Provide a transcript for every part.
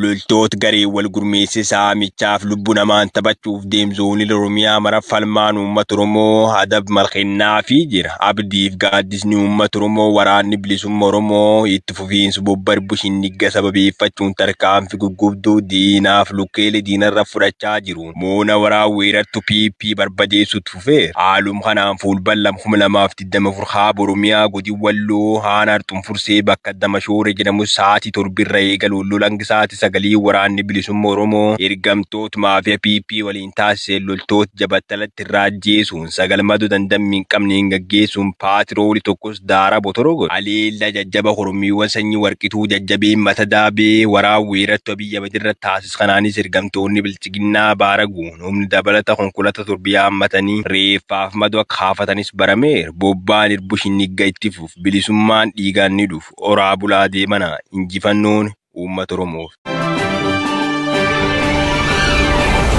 Loltoota garee wal gurmeesse saamichaaf lubbuu namaan taphachuuf deemzoonii Oromiyaa mara falmaan uummata Oromoo adab malkennaafii jira. Abdiif gaaddisni uummata Oromoo waraanni bilisummaa Oromoo itti fufiinsu bobbarbu shinigga sababeeffachuun tarkaanfii gurguddoo diinaaf lukkeelee diinarra fudhachaa jiru. Moona waraan weerartu PP barbadeessutti fufeera. Haaluma kanaan fuulban 2024 haaba Oromiyaa godin Walloo Aanaa Xunfursee bakka Damashoore jedhamu sa'aatii 7 eegaluun lola sa'aatii 9 waraanni bilisummaa Oromoo ergamtoota maafiyaa PP waliin taasisee loltoota jabattalatti irraa ajjeesuun sagalmatu dandammii hin qabneen gaggeessuun paatiroolii tokkos daaraa botoroo godhe. Haleellaa jajjaba Oromiiwwan sanyii warqituu jajjabeen mata daabee waraan weerartuu Abiyyi Ahmed irra taasis kanaanis ergamtoonni bilchiginnaa baaraguun humni dabalata konkolaataa torba yaammatanii reeffaaf madoo akka haafatanis barameera. Bobbaan irbu shinigga itti fufu bilisummaan dhiigaan ni dhufu. Oraa bulaa deemana injifannoon uummata Oromoof.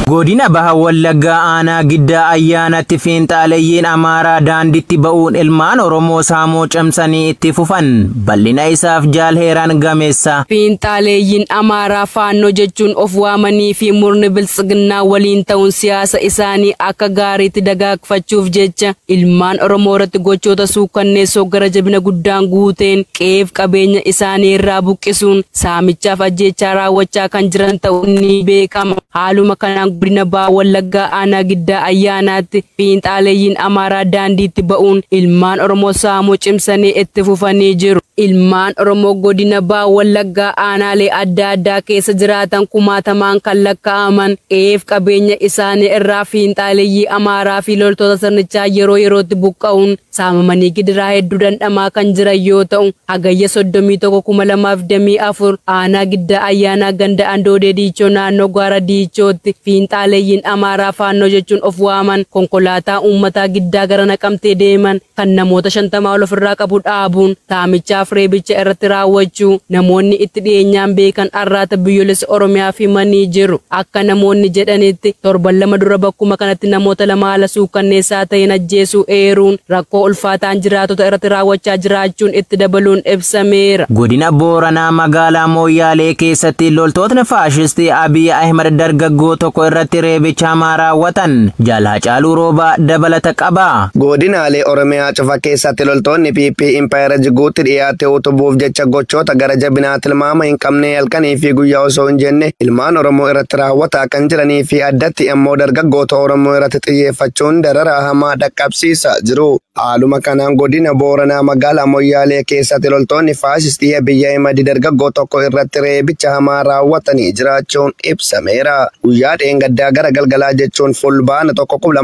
Godina Baha Wallaggaa Aanaa Giddaa Ayyaanatti fiinxaaleeyyiin Amaaraa daandiitti ba'uun ilmaan Oromoo saamoo cimsanii itti fufan. Bal'ina isaaf Jaal Heeraan Gameessa. Fiinxaaleeyyiin Amaaraa faannoo jechuun of waamanii fi murni biltsiginnaa waliin ta'uun siyaasa isaanii akka gaariitti dagaagfachuuf jecha ilmaan Oromoo irratti gochoota suukanneessoo gara jabina guddaan guuteen qe'eef qabeenya isaanii irraa buqqisuun saamichaaf ajjeechaa raawwachaa kan jiran ta'uun ni beekama. Haaluma kanaan godina Baha Wallaggaa Aanaa Giddaa Ayyaanaatti fiinxaaleeyyiin Amaaraa daandiitti ba'uun ilmaan Oromoo saamuu cimsanii itti fufanii jiru. Ilmaan Oromoo godina Baha Wallaggaa aanaalee adda addaa keessa jiraatan kumaatamaan kan lakkaa'aman qe'eef qabeenya isaanii irraa fiinxaaleeyyii Amaaraa fi loltoota sirnichaa yeroo yerootti buqqa'uun saamamanii gidiraa hedduu dandhamaa kan jiran yoo ta'u, hagayya 31,2024 aanaa Giddaa Ayyaanaa ganda Andoodee Diichoo naannoo Gaara Diichootti fiinxaaleeyyiin Amaaraa faannoo jechuun of waaman konkolaataa uummataa Giddaa gara Naqamtee deeman kan namoota 50 ol ofirraa qabu dhaabuun saamichaaf reebicha irratti raawwachuu namoonni itti dhiyeenyaan beekan arraata biyyoolessa Oromiyaa himanii jiru. Akka namoonni jedhanitti torban lama dura bakkuma kanatti namoota lama haala suukanneessaa ta'een ajjeesuu eeruun rakkoo ulfaataan jiraatota irratti raawwachaa jiraachuun itti dabaluun ibsameera. Godina Booranaa magaalaa Mooyyaalee keessatti loltootni faashistii Abiy Ahmed dargaggoo tokko irratti reebicha hamaa raawwatan. Jaal Hacaaluu Roobaa dabalata qaba. Godinaalee Oromiyaa cufa keessatti loltoonni PP Impaayera jiguutti dhiyaate utubuuf jecha gochoota gara jabinaa tilmaama hin qabne halkanii fi guyyaa osoo hin jenne ilmaan Oromoo irratti raawwataa kan jiranii fi addatti immoo dargaggoota Oromoo irratti xiyyeeffachuun dararaa hamaa dhaqqabsiisaa jiru. Haaluma kanaan godina Booranaa magaalaa Moyyaalee keessatti loltoonni faashistii Abiy Ahmed dargaggoo tokko irratti reebicha hamaa raawwatanii jiraachuun ibsameera. Guyyaa dheengaddaa gara galgalaa jechuun fulbaana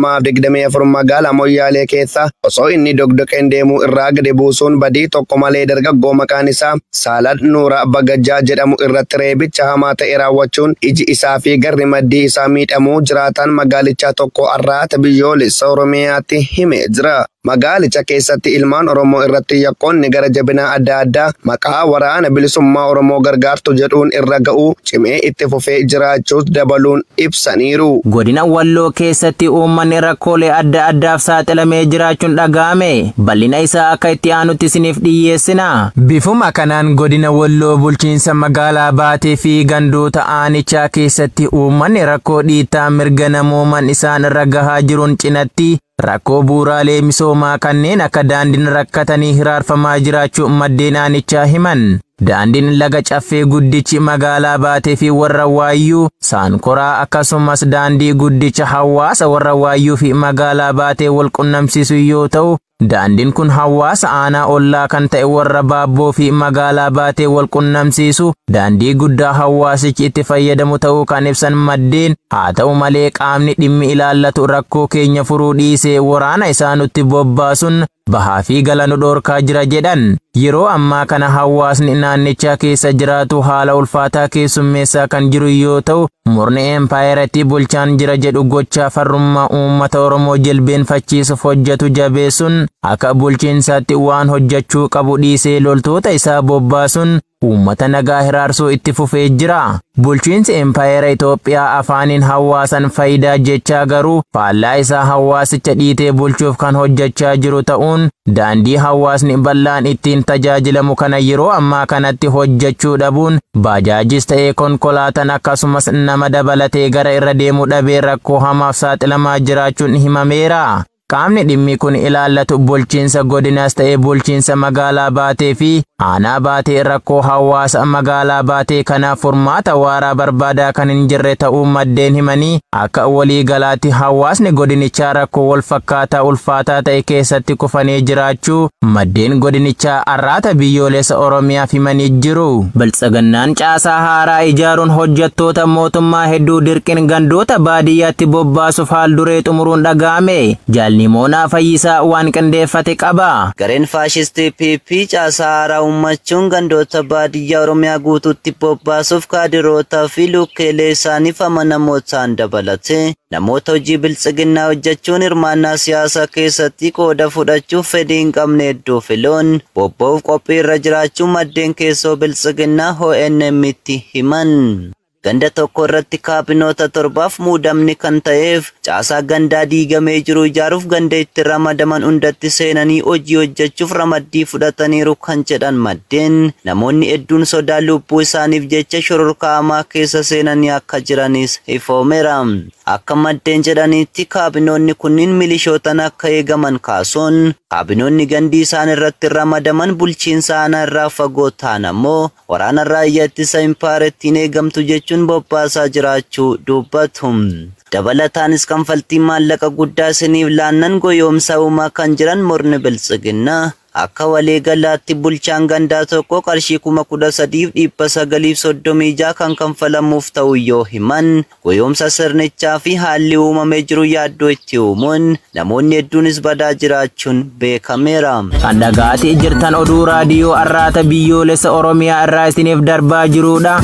1,2024 magaalaa Moyyaalee keessa osoo inni dogdoqeen deemuu irraa gadi buusuun badii tokko malee dargaggoo maqaan isaa Saalad Nuura Bagajjaa jedhamu irratti reebicha hamaa ta'e raawwachuun iji isaa fi garri maddii isaa miidhamuu jiraataan magaalichaa tokko arraata biyyoolessa Oromiyaatti himee jira. Magaalicha keessatti ilmaan Oromoo irratti yakkoonni gara jabinaa adda addaa maqaa waraana bilisummaa Oromoo gargaartu jedhuun irra ga'uu cimee itti fufee jiraachuus dabaluun ibsaniiru. Godina Walloo keessatti uummanni rakkoolee adda addaaf saaxilamee jiraachuun dhaga'ame. Bal'ina isaa akka itti aanutti isiniif dhiyyeessina. Bifuma kanaan godina Walloo bulchiinsa magaalaa Baatee fi gandoota aanichaa keessatti uummanni rakkoo dhiittaa mirga namooman isaan irra gahaa jiruun cinatti rakkoo bu'uuraalee misoomaa kanneen akka daandiin rakkatanii hiraarfamaa jiraachuu maddeen aanichaa himan. Daandiin laga caffee guddichi magaalaa Baatee fi warra Waayyuu Saankoraa akkasumas daandii guddicha hawaasa warra Waayyuu fi magaalaa Baatee wal qunnamsiisu yoo ta'u, daandiin kun hawaasa aanaa ollaa kan ta'e warra Baabboo fi magaalaa Baatee wal qunnamsiisu daandii guddaa hawaasichi itti fayyadamu ta'uu kan ibsan maddeen, haa ta'u malee qaamni dhimmi ilaallatu rakkoo keenya furuu dhiisee waraana isaa nutti bobbaasuun bahaa fi gala nu dhoorkaa jira jedhan. Yeroo ammaa kana hawaasni naannichaa keessa jiraatu haala ulfaataa keessummeessaa kan jiru yoo ta'u, murni empaayeratti bulchaan jira jedhu gochaa farrummaa uummata Oromoo jilbeenfachiisuuf hojjetu jabeessuun akka bulchiinsaatti waan hojjechuu qabu dhiisee loltoota isaa bobbaasuun uummata nagaa hiraarsuu itti fufee jira. Bulchiinsi Impaayera Itoophiyaa afaaniin hawaasan faayidaa jechaa garuu faallaa isaa hawaasicha dhiitee bulchuuf kan hojjechaa jiru ta'uun daandii hawaasni bal'aan ittiin tajaajilamu kana yeroo ammaa kanatti hojjechuu dhabuun baajaajis ta'ee konkolaataan akkasumas nama dabalatee gara irra deemuu dhabee rakkoo hamaaf saaxilamaa jiraachuun himameera. Qaamni dhimmi kun ilaallatu bulchiinsa godinaas ta'ee bulchiinsa magaalaa Baatee fi aanaa Baatee rakkoo hawaasa magaalaa Baatee kanaaf furmaata waaraa barbaadaa kan hin jirre ta'uu maddeen himanii akka walii galaatti hawaasni godinichaa rakkoo wal fakkaataa ulfaataa ta'e keessatti kufanii jiraachuu maddeen godinichaa Arraata Biyyoolessa Oromiyaaf himanii jiru. Biltsiginnaan caasaa haaraa ijaaruun hojjettoota mootummaa hedduu dirqin gandoota baadiyyaatti bobbaasuuf haal duree xumuruun dhaga'ame. Nimoonaa Fayyisaa waan qindeeffate qaba. Gareen faashistii PP caasaa haaraa uummachuun gandoota baadiyyaa Oromiyaa guutuutti bobbaasuuf kaadirootaa fi lukkeelee isaaniif amanamoo ta'an dabalate namoota hojii biltsiginnaa hojjechuun hirmaannaa siyaasaa keessatti qooda fudhachuuf fedhii hin qabne hedduu filuun bobba'uuf qophii irra jiraachuu maddeen keessoo biltsiginnaa ONM'tti himan. Ganda tokko irratti kaabinoota 7 muudamni kan ta'eef caasaa gandaa diigamee jiru ijaaruuf ganda itti ramadaman hundatti seenanii hojii hojjechuuf ramaddii fudhataniiru kan jedhan maddeen namoonni hedduun sodaa lubbuu isaaniif jecha shororkaamaa keessa seenanii akka jiranis ifoomeera. Akka maddeen jedhanitti kaabinoonni kunniin milishootaan akka eegaman kaasuun kaabinoonni gandii isaan irratti ramadaman bulchiinsa aanaa irraa fagoo ta'an ammoo waraana raayyaa ittisa impaarettiin eegamtu jechuun bobbaasaa jiraachuu dubbatu. Dabalataanis kanfaltii maallaqa guddaa isiniif laannan goyoomsa uumaa kan jiran murni biltsiginnaa akka walii galaatti bulchaan gandaa tokko qarshii 13,936 kan kanfalamuuf ta'u yoo himan goyoomsa sirnichaa fi haalli uumamee jiru yaaddoo itti uumuun namoonni hedduunis badaa jiraachuun beekameera. Kan dhagaatii jirtan oduu raadiyoo Arraata Biyyoolessa Oromiyaa irraa isiniif darbaa jirudha.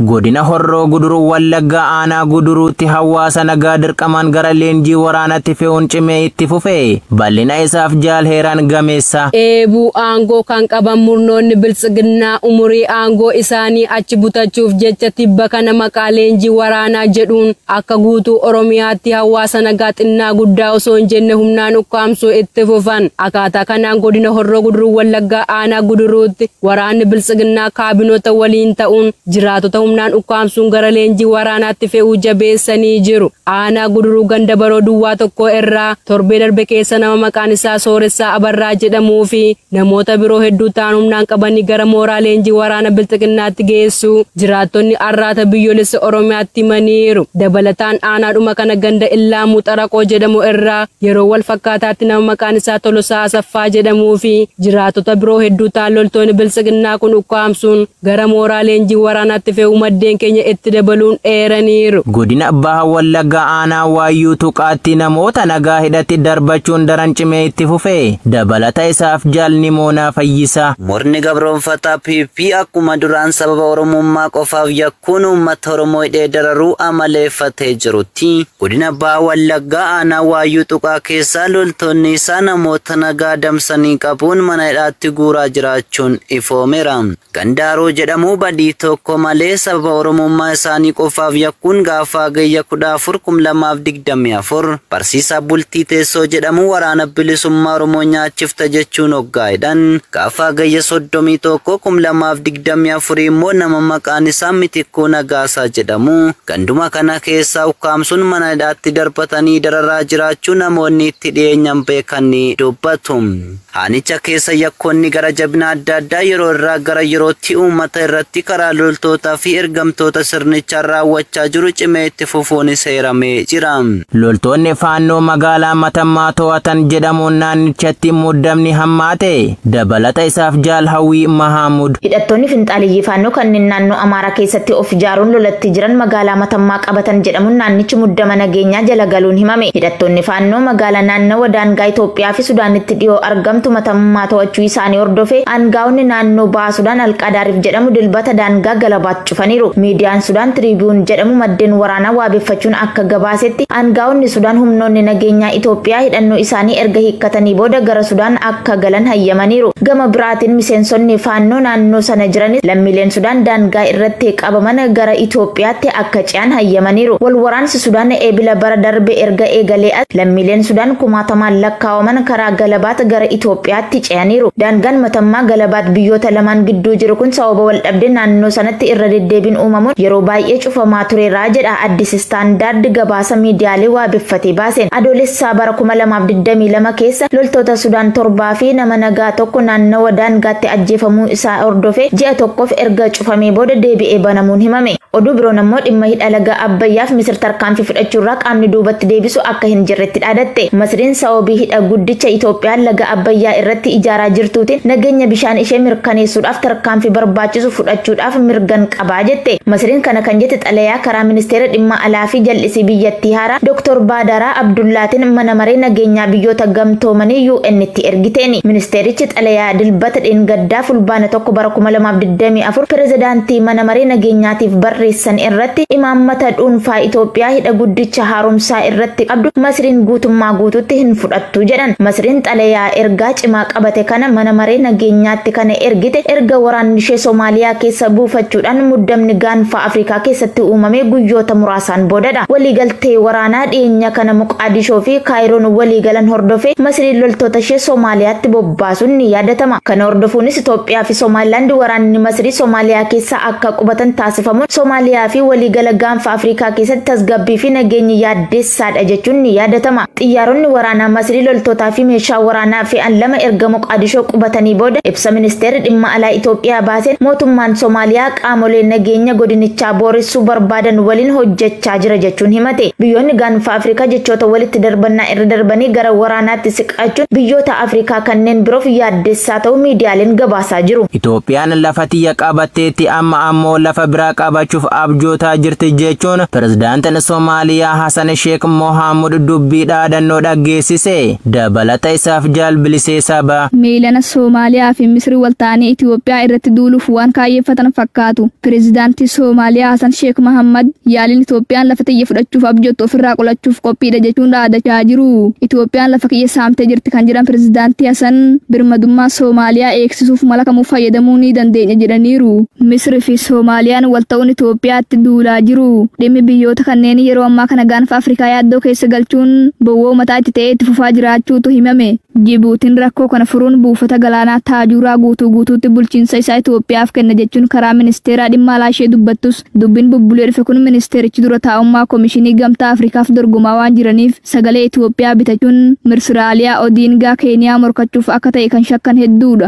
Godina Horroo Guduruu Wallaggaa aanaa Guduruutti hawaasa nagaa dirqamaan gara leenjii waraanatti fe'uun cimee itti fufe. Bal'ina isaaf jaal Heeraan Gameessa. Eebuu aangoo kan qaban murnoonni biltsiginnaa umurii aangoo isaanii achi butachuuf jecha tibba kana maqaa leenjii waraanaa jedhuun akka guutuu Oromiyaatti hawaasa nagaa xinnaa guddaa osoo hin jenne humnaan ukkaamsuu itti fufan. Akkaataa kanaan godina Horroo Guduruu Wallaggaa aanaa Guduruutti waraanni biltsiginnaa kaabinoota waliin ta'uun jiraatota humnaan ukkaamsuun gara leenjii waraanaatti fe'uu jabeessanii jiru. Aanaa Guduruu ganda baroo duwwaa tokko irraa torbee darbe keessa nama maqaan isaa Sooressaa Abarraa jedhamuu fi namoota biroo hedduu ta'an humnaan qabanii gara mooraa leenjii waraana biltsiginnaatti geessu jiraattonni Arraata Biyyoolessa Oromiyaatti himaniiru. Dabalataan aanaadhuma kana ganda Illaamuu Xaraqoo jedhamu irraa yeroo wal fakkaataatti nama maqaan isaa Tolosaa Asaffaa jedhamuu fi jiraattota biroo hedduu ta'an loltoonni biltsiginnaa kun ukkaamsuun gara mooraa leenjii waraanaatti fe'uu maddeen keenya itti dabaluun eeraniiru. Godina Baha Wallaggaa aanaa Waayyuu Tuqaatti namoota nagaa hidhatti darbachuun daran cimee itti fufe. Dabalata isaaf jaal Nimoonaa Fayyisaa. Murni gabroonfataa PP akkuma duraan sababa Oromummaa qofaaf yakkuun uummata Oromoo hidhee dararuu amaleeffatee jirutti. Godina Baha Wallaggaa aanaa Waayyuu Tuqaa keessaa loltoonni isaa namoota nagaa damsanii qabuun mana hidhaatti guuraa jiraachuun ifoomeera. Gandaaroo jedhamu badii tokko malee sababa Oromummaa isaanii qofaaf yakkuun gaafa gayya 14/2024 barsiisaa bultii teessoo jedhamu waraana bilisummaa Oromoo nyaachifta jechuun hoggaa'edhaan gaafa gayya 31/2024 immoo nama maqaan isaa Mitikkuu Nagaasaa jedhamu ganduma kana keessaa ukkaamsuun mana hidhaatti darbatanii dararaa jiraachuu namoonni itti dhiyeenyaan beekan ni dubbatu. Haanicha keessa yakkoonni gara jabina adda addaa yeroo irraa gara yerootti uummata irratti karaa loltootaa fi ergamtoota sirnichaa raawwachaa jiru cimee itti fufuun seeramee jira. Loltoonni faannoo magaalaa Matammaa to'atan jedhamuun naannichatti muddamni hammaate. Dabalata isaaf jaal Hawwii Mahaamud. Hidhattoonni finxaaliyyii faannoo kanneen naannoo Amaaraa keessatti of ijaaruun lolatti jiran magaalaa Matammaa qabatan jedhamuun naannichi muddama nageenyaa jala galuun himame. Hidhattoonni faannoo magaalaa naannawa daangaa Itoophiyaa fi Sudaanitti dhiyoo argamtu Matammaa to'achuu isaanii hordofe aangaa'onni naannoo baha Sudaan Alqadaariif jedhamu dilbata daangaa galabaat cufaniiru. Miidiyaan Sudaan Tiriibiyuun jedhamu maddeen waraanaa waabeeffachuun akka gabaasetti aangaa'onni Sudaan humnoonni nageenyaa Itoophiyaa hidhannoo isaanii erga hiikkatanii booda gara Sudaan akka galan galan hayyamaniiru. Gama biraatiin miseensonni Faannoo naannoo sana jiranis lammiileen Sudaan daangaa irratti qabaman gara Itoophiyaatti akka ce'an hayyamaniiru. Wal waraansi Sudaan eebila bara darbe erga eegalee as lammiileen Sudaan kumaatamaan lakkaa'aman karaa Galabaat gara Itoophiyaatti ce'aniiru. Daangaan Matammaa Galabaat biyyoota lamaan gidduu jiru kun sababa wal dhabdee naannoo sanatti irra deddeebiin uumamuun yeroo baay'ee cufamaa tureera jedha Addis Standard gabaasa miidiyaalee waabeffatee baaseen. Adoolessaa bara 2022 keessa loltoota Sudaan 7 fi nama nagaa tokko naannawa daangaatti ajjeefamuu isaa hordofee ji'a tokkoof erga cufamee booda deebi'ee banamuun himame. Oduu biroon ammoo dhimma hidha laga Abbayyaaf Misir tarkaanfii fudhachuurraa qaamni duubatti deebisu akka hin jirretti dhaadatte. Masriin sababii hidha guddicha Itoophiyaan laga Abbayyaa irratti ijaaraa jirtuutiin nageenya bishaan ishee mirkaneessuudhaaf tarkaanfii barbaachisu fudhachuudhaaf mirgan qabaa jette. Masriin kana kan jette xalayaa karaa ministeera dhimma alaa fi jal'isii biyyattii haaraa Dr. Baadaraa Abdullaatiin mana maree nageenyaa biyyoota gamtoomanii UN itti ergiteeni. Ministeerichi xalayaa dilbata dheengaddaa fulbaana 1 bara 2024 pirezidaantii mana maree nageenyaatiif barreessan irratti imaammata dhuunfaa Itoophiyaa hidha guddicha haaromsaa irratti qabdu Masriin guutummaa guutuutti hin fudhattu jedhan. Masriin xalayaa ergaa cimaa qabate kana mana maree nageenyaatti kana ergite erga waraanni ishee Soomaaliyaa keessa buufachuudhaan muddamni gaanfa Afrikaa keessatti uumame guyyoota muraasaan boodadha. Waliigaltee waraanaa dhiyeenya kana Moqaadishoo fi Kaayiroon waliigalan hordofee Masriin loltoota ishee Soomaaliyaatti bobbaasuun ni yaadatama. Kana hordofuunis Itoophiyaa fi Somaalilaand waraanni Masrii Soomaaliyaa keessa akka qubatan taasifamuun Soomaaliyaa fi waliigala gaanfa Afrikaa keessatti tasgabbii fi nageenyi yaaddeessaadha jechuun ni yaadatama. Xiyyaaronni waraanaa Masrii loltootaa fi meeshaa waraanaa fe'an lama erga Moqaadishoo qubatanii booda ibsa ministeerri dhimma alaa Itoophiyaa baaseen mootummaan Soomaaliyaa qaamolee nageenya godinichaa booressuu barbaadan waliin hojjechaa jira jechuun himate. Biyyoonni gaanfa Afrikaa jechoota walitti darbannaa irra darbanii gara waraanaatti siqachuun biyyoota Afrikaa kanneen biroof yaaddeessaa ta'uu miidiyaaleen gabaasaa jiru. Itoophiyaan lafa tiyya qabatteetti amma ammoo lafa biraa qabachuuf abjootaa jirti jechuun pirezidaantiin Soomaaliyaa Hasan Sheekh Mohaamud dubbii dhaadannoo dhaggeessise. Dabalata isaaf jaalbilisee saba. Miilana Soomaaliyaa fi Misrii waltaanii Itoophiyaa irratti duuluuf waan kaayyeeffatan fakkaatu. Pirezidaantii Soomaaliyaa Hasan Sheekh Mohaamud yaaliin Itoophiyaan lafa tiyya fudhachuuf abjoottu ofirraa qolachuuf qophiidha jechuun dhaadachaa jiru. Itoophiyaan lafa kiyya saamtee jirti kan jedhan pirezidaantii Hasan birmadummaa Soomaaliyaa eegsisuuf mala kamuu fayyadamuu ni dandeenya jedhaniiru. Misrii fi Soomaaliyaan walta'uun Itoophiyaatti duulaa jiru. Dhimmi biyyoota kanneen yeroo ammaa kana gaanfa Afrikaa yaaddoo keessa galchuun bowwoo mataa itti ta'ee itti fufaa jiraachuutu himame. Jibuutiin rakkoo kana furuun buufata galaanaa Taajuuraa guutuu guutuutti bulchiinsa isaa Itoophiyaaf kenna jechuun karaa ministeera dhimma alaa ishee dubbattus dubbiin bubbulee dhufe kun ministeerichi dura taa'ummaa Komishinii Gamtaa Afrikaaf dorgomaa waan jiraniif sagalee Itoophiyaa bitachuun Misiraaliyaa Odiingaa Keeniyaa morkachuuf akka ta'e kan shakkan hedduudha.